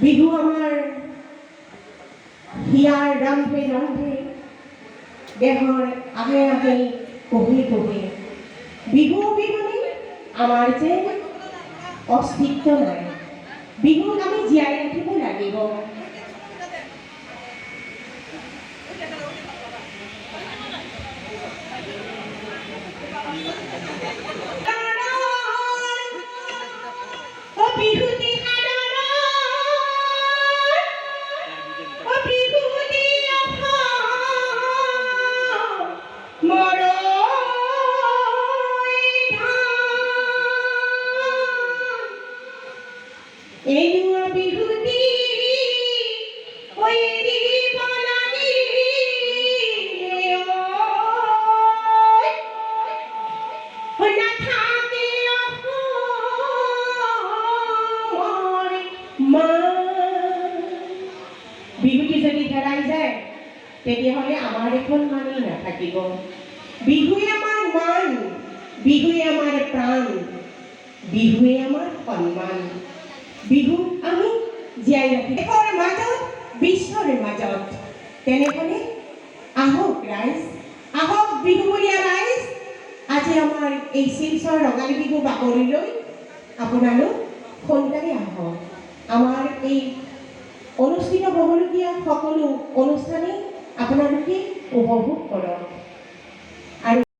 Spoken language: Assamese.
বিহু আমাৰ হিয়াৰ ৰন্ধ্ৰে ৰন্ধ্ৰে, দেহৰ আঁগে আঁগে, কোষে কোষে। বিহু অবিহনে আমাৰ যেন অস্তিত্ব নাই। বিহুক আমি জীয়াই ৰাখিব লাগিব। অ বিহুটি সাদৰৰ, অ বিহুটি অসমৰ ধন। এনুৱা বিহুটি এৰিব লাগিলে ঐ, নাথাকে অসমৰ মান। বিহুটি যদি হেৰাই যায়, তেতিয়াহ'লে আমাৰ এখন মানেই নাথাকিব। বিহুৱে আমাৰ মান, বিহুৱে আমাৰ প্ৰাণ, বিহুৱে আমাৰ সন্মান। বিহু আমি জীয়াই ৰাখিম দেশৰ মাজত, বিশ্বৰ মাজত। তেনেহ'লে আহক ৰাইজ, আহক বিহুবলীয়া ৰাইজ, আজি আমাৰ এই শিলচৰ ৰঙালী বিহু বাকৰিলৈ আপোনালোক সোনকালে আহক। আমাৰ এই অনুষ্ঠিত হ'বলগীয়া সকলো অনুষ্ঠানেই আপোনালোকে উপভোগ কৰক আৰু